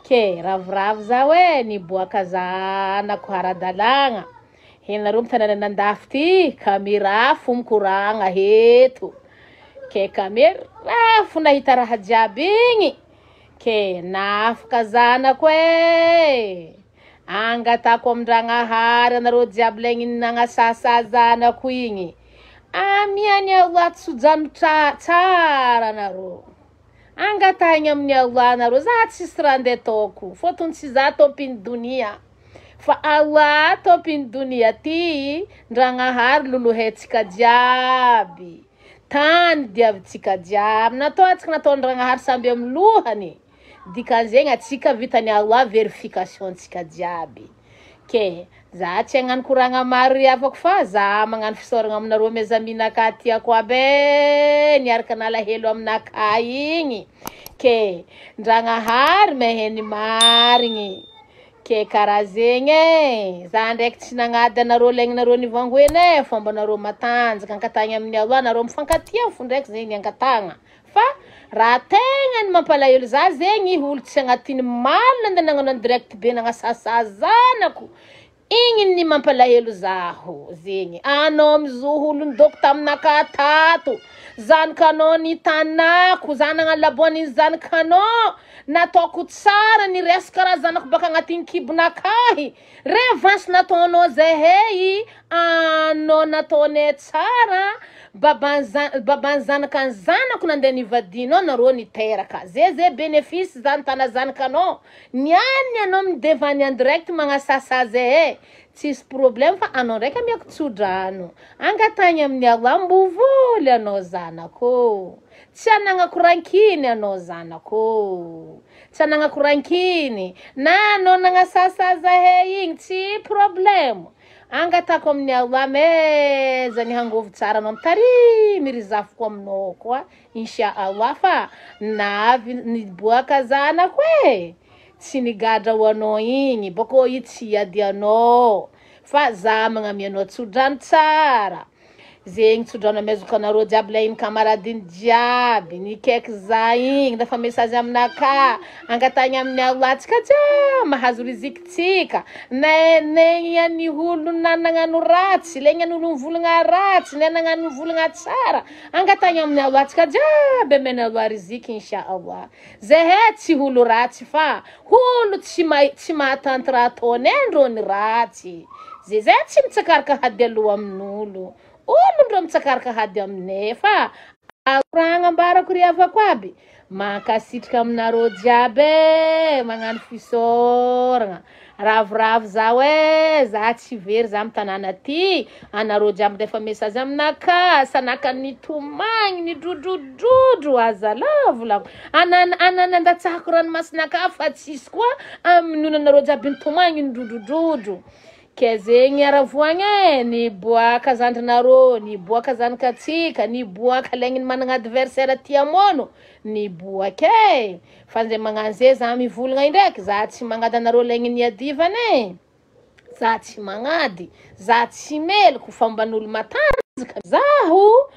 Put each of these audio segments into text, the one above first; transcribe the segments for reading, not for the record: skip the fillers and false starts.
Ke ravoravo zaho e, niboaka zanako ara-dalàgna. Henareo mitanàna andafy ty, caméra fo mikoragna eto. Ke caméra fo nahita raha jiaby igny. Ke nafaka zanako e. Angatako amin-dragnahary anareo jiaby lay nagnasasa zanako igny. Amiany Allah tso-drano tsara anareo. Angatahiny amin'ny Allah anareo, za tsisy raha andeha ataoko, fôtony tsy za tompiny donia. Fa Allah tompiny donia ty, ndragnahary lolohentsika jiaby. Tany diavintsika jiaby, natao antsika nataon-dragnahary samby amin'ny lohany. Dikan'izegny atsika vitan'i Allah vérification-tsika jiaby. Ke za tsy hagnano koragna maro ry havako fa za magnano fisaorana aminareo mes amis nakahy tiako aby e, niaraka nalahelo aminakahy igny. Ke ndragnahary mahay ny marigny. Ke karaha zegny e, za ndraiky tsy nagnady anareo laignanareo nivangoena e, fombanareo matanjaka, ankatahiny amin'ny Allah nareo mifankatia fo ndraiky zegny angatahana. Fa raha tegna ny mampalahelo za zegny olo tsy agnatin'ny mal nandeha nagnano en direct be nagnasasa zanako. Igny ny mampalahelo zaho zegny. Anao mizoho olo nidoko taminakahy tato. Zanakanao nitanako, za nagnano laboan'iny zanakanao. Nataoko tsara niresaka raha zanako baka agnatin'ny kibonakahy. Revanche nataonao zahay, anao nataonay tsara. Baban'ny zanaka ny zanako nandeha nivadinao nareo niteraka. Zay zay bénéfice zany tana zanakanao. Niany anao midevany en direct magnasasa zahay. Tsisy problème fa anao ndraiky amiako tso-drano. Angatahiny amin'ny Allah mbovoly anao zanako. Tsy anagnako rankiny anao zanako. Tsy anagnako rankiny. Na anao nagnasasa zahay igny tsy problème. Angatako amin'ny Allah meza ny hangovy tsara anao mitarimy ry zafiko aminao koa. Insha Allah fa navy niboaka zanako e. Tsy nigadra ho anao igny, bôkô i tsy hiady anao. Fa za magnamia anao tso-drano tsara. Zegny tso-drano amezako anareo jiaby lay iny kamaradiny jiaby, nikaiky za igny, nafa message aminakahy, angatahiny amin'ny Allah tsika jiaby mahazo rizikitsika. Na ny olo na nagnano ratsy, le ny olo mivolagna ratsy, na nagnano mivolagna tsara, angatahiny amin'ny Allah tsika jiaby amena Allah riziky insha Allah. Zahay tsy olo ratsy fa olo tsy mahatanty raha ataonay ndrô ny ratsy. Zay zay tsy mitsakaraka hady aloha amin'olo. Olo ndrô mitsakaraka hady aminay fa raha ambarako ry havako aby. Mankasitraka aminareo jiaby e, magnano fisaorana. Ravoravo zaho e, za tsy very za amy tanàna ty. Anareo jiaby ndefa message aminakahy, sanaka nitomagny, nidrodrodrodro azalahy volako. Anana andatsahako ranomasinakahy fa tsisy koa amin'ny anareo jiaby nitomagny nidrodrodrodro. Ke zegny aravoagna e, niboaka zandrinareo, niboaka zanakatsika, niboaka laigny managna adversaire ty amono, niboaka e. Fa zay magnano zay za mivolagna indraiky, za tsy magnady anareo laigny niadivana e. Za tsy magnady, za tsy meloko fomban'olo matanjaka. Zaho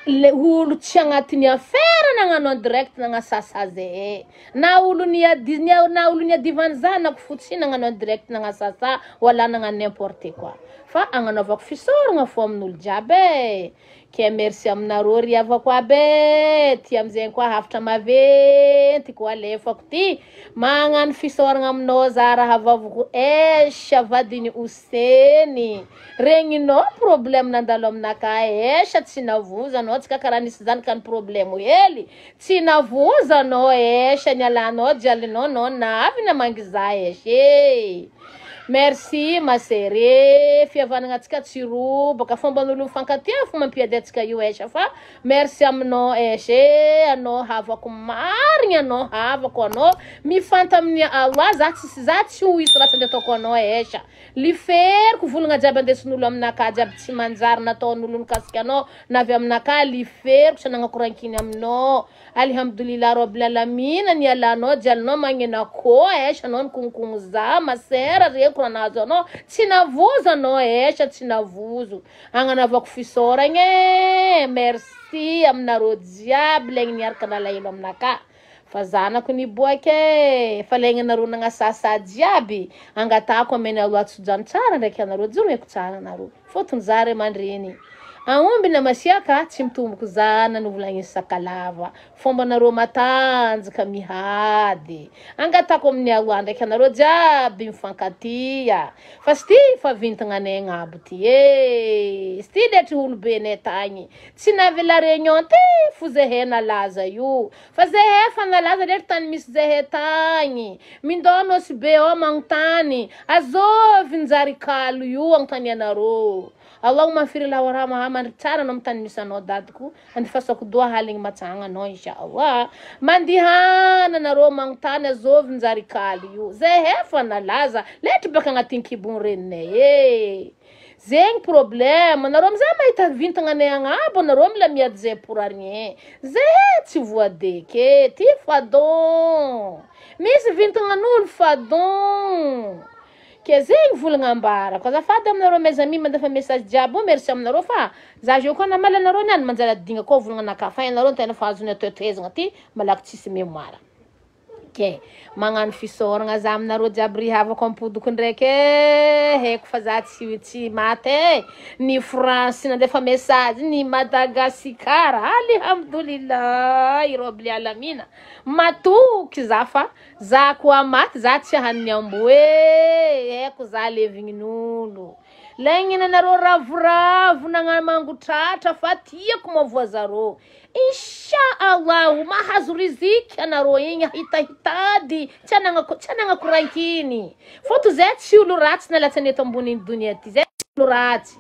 le olo tsy agnatin'ny affaire nagnano en direct nagnasasa zay. Na olo niadi, na olo niadivany zanako fo tsy nagnano en direct nagnasasa wala nagnano n'importe quoi. Fa agnanaovako fisaorana fo amin'olo jiaby e. Ke merci aminareo ry havako aby e. Ty amizay koa hafatra maventy koa alefako ty. Magnano fisaorana aminao za raha vavoko esha vadiny Hoseny. Regninao problème nandalo aminakahy esha tsy navozo anao tsika karaha nisy zanaka ny problème hely. Tsy navozo anao esha nialanao jialinao nao navy namangy za esha e. Merci ma chérie, fihavanana antsika tsy robaka, fomban'olo mifankatia fo mampiady antsika io esha fa merci aminao esha e, anao havako marigny, anao havako, anao mifanta amin'ny Allah, za tsy ho hisy ratsy andeha ataoko anao esha. Liferiko volagna jiaby andesin'olo aminakahy jiaby tsy manjary nataon'olo nikasika anao na avy aminakahy liferiko tsy anagnako rankiny aminao. Alhamdulillah rabbil alamin nialanao jialinao magnena koa esha anao nikonkono za masera reko raha nahazo anao tsy navozo anao esha tsy navozo. Agnanaovako fisaoragna e. Merci aminareo jiaby lay niaraka nalahelo aminakahy. Fa zanako niboaky e, fa laignanareo nagnasasa jiaby, angatahako amena Allah tso-drano tsara ndraiky anareo, joroeko tsara anareo, fôtony za ray aman-dreny. Aomby na masiaka tsy mitomboko zana novolagnin'ny sakalava, fombanareo matanjaka mihady. Angatahako amin'ny Allah ndraiky anareo jiaby mifankatia, fa sy ty fa vintagna anay agnabo ty e, sy ty letry olobenay tagny, tsy navy la réunion ty fo zahay nalaza io, fa zahay efa nalaza letry tany misy zahay tagny, mindô Nosy Be ao magnontany, azôvy njary kalo io agnontanianareo. Allahumma fir lahu warhamha, mandry tsara anao amy tany misy anao dadiko, andifasako doa haligny matsagna anao inshallah. Mandihana anareo magnontany azôvy njary kalo io, zahay efa nalaza letry baka agnatin'ny kibon'ny reninay e. Zegny problème, anareo amizay mahita vintagna anay agnabo, anareo mila miady zay pour rien. Zahay tsy voadeky e, ty fadon. Misy vintagnan'olo fadon. Ke zegny volagna ambarako. Azafady aminareo mes amis mandefa message jiaby io, merci aminareo fa za zio koa namaly anareo niany manjary adigna koa volagnanakahy fa ianareo tena fa azony atoetoezagna ty malaky tsisy mémoire. Ke magnano fisaoragna za aminareo jiaby ry havako ampodiko ndraiky e, haiko fa za tsy maty e. Ny France nandefa message, ny Madagasikara, alhamdoulillahi rabbil alamina. Matoky za fa za koa maty za tsy hanin'ny amboa e, haiko za levignin'olo. Lagnina anareo ravoravo nagnano mangotratra fa tiako mavoazareo. Inshallah mahazo riziky anareo igny hitahitady tsy anagnako rankiny. Fôto zay tsy olo ratsy nalatsany eto ambonin'ny donia ty, zay tsy olo ratsy,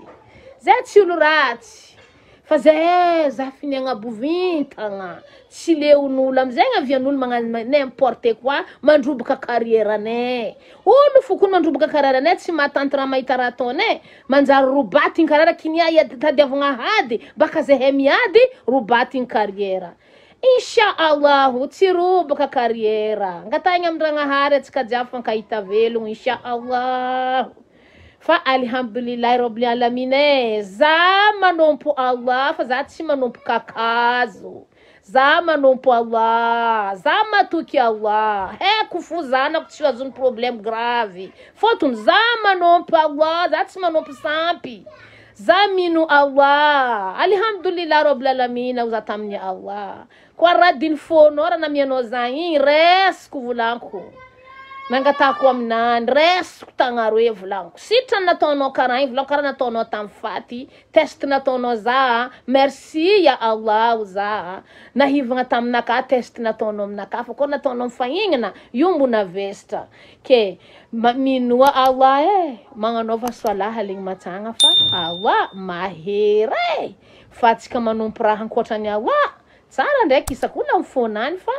zay tsy olo ratsy. Fa zay zafiny agnabo vintagna, tsy leon'olo amizay avian'olo magnano n'importe quoi, mandroboka carrière-nay. Olo fo koa mandroboka carrière-nay tsy mahatanty raha mahita raha ataonay, manjary robatigny karaha raha kinia tadiavagna ady, baka zahay miady robatigny carrière. Inshallah tsy robaka carrière. Angatahigna amin-dragnahary antsika jiaby fankahita velogno inshallah. Fa alhamdoulillahi rabbil alamin e, za manompo Allah fa za tsy manompo kakazo. Za manompo Allah, za matoky Allah. Haiko fo zanako tsy azon'ny problème grave. Fôtony za manompo Allah, za tsy manompo sampy. Za mino Allah. Alhamdoulillahi rabbil alamin za tamin'ny Allah. Koa raha diny fônao raha namianao za igny, resiko volaniko. Nangatahako aminany, resiko tagnaro e volaniko. Sitrany nataonao karaha igny, volaniko karaha nataonao tamin'ny faty, test nataonao za, merci ya Allah za. Nahivagna taminaka test nataonao aminaka, fa koa nataonao mifahignana, io mbona vesitra. Ke minoa Allah e, magnanaova soalaha aligny matsagna fa Allah mahery e. Fa antsika manompo raha ankoatran'ny Allah, tsara ndraiky isak'olo amin'ny fônany fa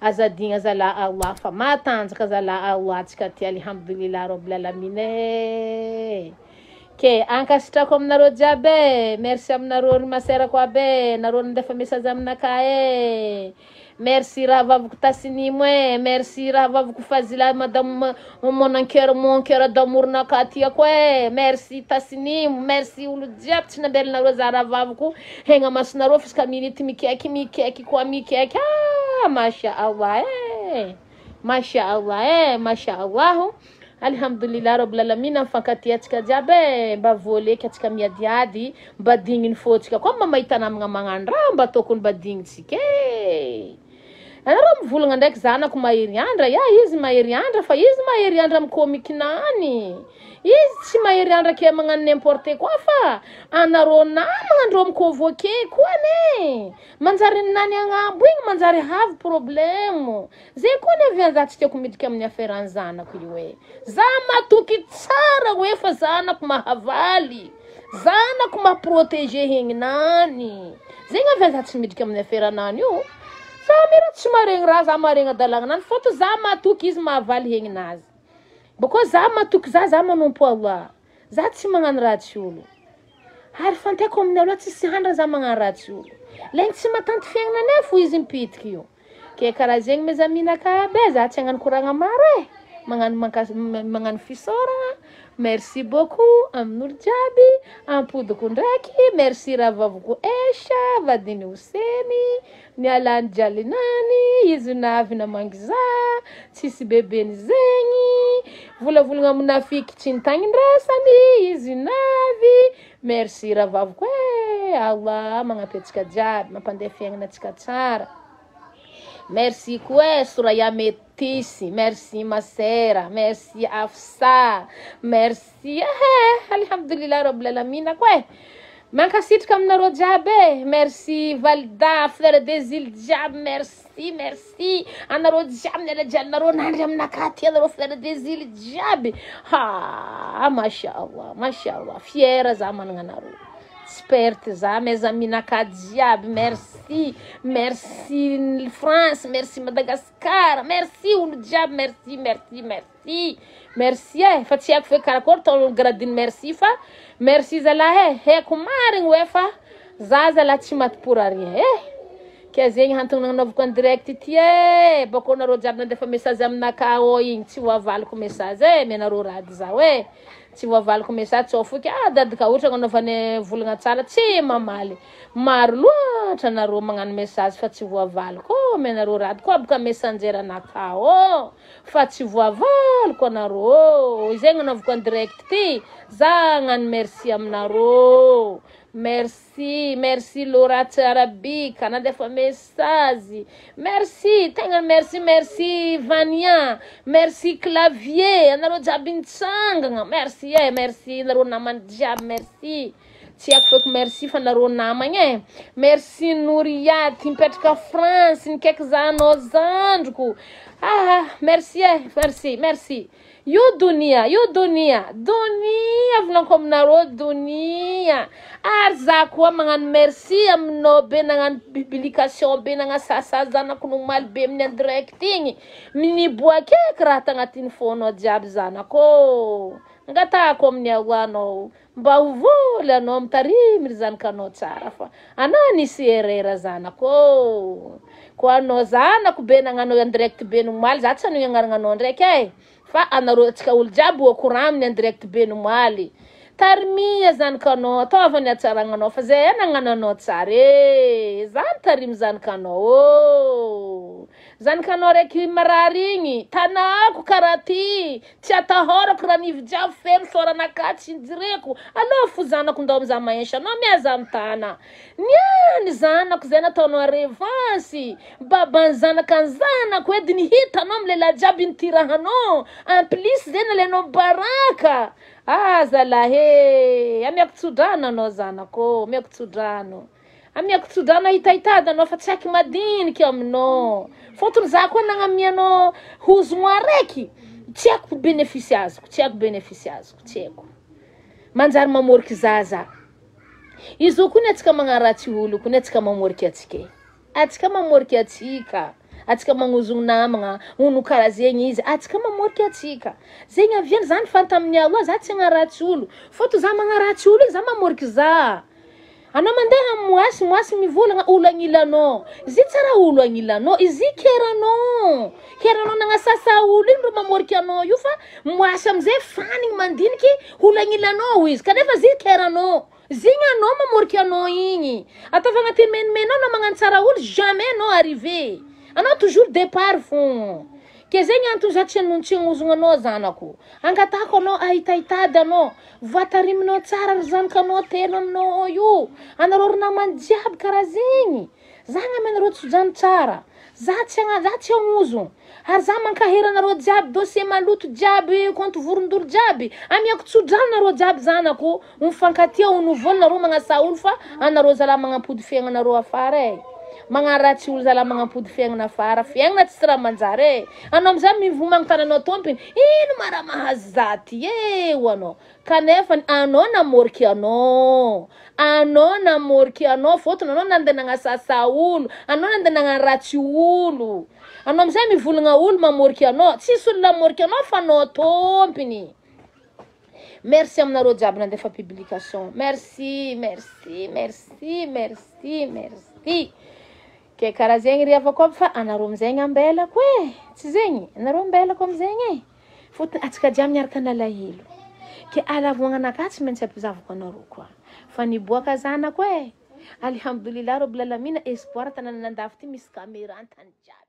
azadigna zala Allah fa matanjaka zala Allah antsika ty alhamdoulillahi rabbil alamin e. Ke ankasitrako aminareo jiaby e, merci aminareo ry maserako aby e, nareo nandefa message aminakahy e. Merci rahavaviko Tasinimo e, merci rahavaviko Fazila madame mon cœur, mon cœur d'amour nakahy tiako e. Merci Tasinimo, merci olo jiaby tsy nambelanareo za rahavaviko. Hegna masonareo fisaka minute mikaiky mikaiky koa mikaiky. Ah, masha Allah e. Masha Allah e, masha Allah. Alhamdoulillahi rabbil alamin mifankatia antsika jiaby e, mba voaleky antsika miadiady, mba digniny fôtsika koa mba mahita namagna magnano raha mba tokony mba dignintsika e. Anareo mivolagna ndraiky zanako mahery andra, ya izy mahery andra fa izy mahery andra amy komikinany. Izy tsy mahery andra ke magnano n'importe quoi fa anareo namagna andreo miconvoqué koa ne. Manjary nany agnambo igny manjary havy problème. Zay koa ny avy za tsy tiako miditra amin'ny affaire zanako io e. Za matoky tsara hoe fa zanako mahavaly. Zanako maha-protéger hegninany. Zegny avy za tsy miditra amin'ny affaire anany io. Za mira tsy maregny raha za maregny adalàgnanany fôto za matoky izy mahavaly hegninazy. Bôkô za matoky za manompo Allah. Za tsy magnano ratsy olo. Ary fantaiko amin'ny Allah tsisy handra za magnano ratsy olo. Laigny tsy matanty fiaignana fo izy mipitiky io. Ke karaha zegny mes amis nakahy aby e, za tsy hagnano koragna maro e. Magnano mankas- magnano fisaoragna. Merci beaucoup amin'olo jiaby. Ampodiko ndraiky. Merci rahavaviko Aisha vadin'i Hoseny. Nialany jalinany izy navy namangy za. Tsisy bebeny zegny. Volavolagna minafiky tsy nitagnindresany izy navy. Merci rahavaviko e. Allah magnampy antsika jiaby, mampandeha fiaignana antsika tsara. Merci koa e Soraya Metisy, merci Masera, merci Afsa, merci eh alhamdulillah rabbil alamin koa e. Mankasitraka aminareo jiaby e. Merci Valda, Fleur des îles jiaby, merci, merci. Anareo jiaby miala jialinareo nandry aminakahy ty anareo Fleur des îles jiaby. Ha, mashallah, mashallah. Fiera za manana anareo. Tsy perte za, mes amis nakahy jiaby, merci. Merci France, merci Madagascar, merci olo jiaby, merci, merci, merci. Merci e, fa tsy haiko fe karakory tao gradiny merci fa merci zalahy e, haiko marigny hoe fa za zalahy tsy maty pour rien e. Ke zegny antony nagnanaovako en direct ty e, bakô nareo jiaby nandefa message aminakahy ao igny, tsy voavaliko message e, menareo rady zaho e. Tsy voavaliko message tsao foky, ah dadika ohatra agnanaovany volagna tsara tsy mamaly. Maro loatra nareo magnano message fa tsy voavaliko, oh, menareo rady koa boka messenger anakahy ô, fa tsy voavaliko anareo. Izay nanaovako en direct ty, za hagnano merci aminareo. Merci, merci Laura Tsarabika nandefa message. Merci, tegna merci, merci Vania, merci Clavier, anareo jiaby nitsangana. Merci e, merci nareo namany jiaby, merci. Tsy haiko feky merci fa nareo namagna e. Merci Nouriat mipetraka France, nikaiky zahanao zandriko. Ah, merci e, merci, merci. Io donia, io donia, donia volaniko aminareo donia. Ary za koa magnano merci aminao be nagnano publication be nagnasasa zanako nomaly be amin'ny en direct igny. Miniboaky eky raha tagnatin'ny fonao jiaby zanako. Angatahako amin'ny Allah anao mba ho voly anao mitarimy ry zanakanao tsara fa anao nisy erreur zanako. Koa anao zanako be nagnano en direct be nomaly za tsy hanao agnaragnanao ndraiky e. Fa anareo antsika olo jiaby au courant amin'ny en direct be nomaly. Tarimia zanakanao, ataova ny hatsaragnanao fa zay nagnano anao tsara e. Za mitarimy zanakanao ô. Zanakanao raiky marary igny, tanako karaha ty, tsy atahorako raha nivy jiaby feno soranakahy tsy nijireko. Alô fo zanako ndao mizaha mahensa anao miaza mitana. Niany zanako zay nataonao revanche. Babany zanaka ny zanako edy ny hitanao amy lehilahy jiaby nitirahanao. En plus zay nalainao baraka. Ah zalahy e, amiako tsodrano anao zanako, amiako tsodrano. Amiako tsodrano ahitahitady anao fa tsy haiky madiniky aminao. Fôtony za koa nagnamianao hozogno araiky, tsy haiko bénéfice azoko, tsy haiko bénéfice azoko, tsy haiko. Manjary mamoriky zaza. Izy io koa ny antsika magnaratsy olo koa ny antsika mamoriky antsika e. Antsika mamoriky antsika. Antsika magnozogno namagna, ono karaha zegny izy, antsika mamoriky antsika. Zegny aviany zany fanta amin'ny aloha za tsy hagnaratsy olo. Fôtony za magnaratsy olo igny za mamoriky za. Anao mandeha amy moasy, moasy mivolagna olo agnilanao. Izy tsara olo agnilanao, izy keranao. Keranao nagnasasa olo igny ro mamoriky anao io fa moasy amizay fanigny mandiniky olo agnilanao izy kanefa izy keranao. Zigny anao mamoriky anao igny. Ataova agnatin'ny menimenao anao magnano tsara olo jamais anao arrivé. Anao toujours départ fogna. Ke zegny antony za tsy hagnozogno anao zanako. Angatahako anao ahitahitady anao. Voatariminao tsara ry zanakanao telo aminao ao io. Anareo ry namany jiaby karaha zegny. Za agname anareo tsodrano tsara. Za tsy agna za tsy hagnozogno. Ary za mankahery anareo jiaby dossier maloto jiaby compte vorondolo jiaby. Amiako tsodrano nareo jiaby zanako. Mifankatia ho novoly nareo magnasa olo fa anareo zalahy magnampody fiaignanareo afara e. Magnaratsy olo zalahy magnampody fiaignana afara. Fiaignana tsy raha manjary e. Anao amizay mivo magnontany anao tompony, ino ma raha mahazo za ty e ho anao. Kanefa anao namoriky anao. Anao namoriky anao fôtony anao nandeha nagnasasa olo, anao nandeha nagnaratsy olo. Anao amizay mivolagna olo mamoriky anao, tsisy olo namoriky anao fa anao tompony. Merci aminareo jiaby nandefa publication. Merci, merci, merci, merci, merci. Ke karaha zegny ry havako aby fa anareo amizegny ambelako e. Tsy zegny, anareo ambelako amizegny e. Fotony atsika jiaby miaraka nalahelo. Ke alavoagnanakahy tsy maintsy ampizavako anareo koa. Fa niboaka zanako e. Alhamdoulilah rabbil alamina, espoir tanàna nandafy ty misy caméra antany jiaby.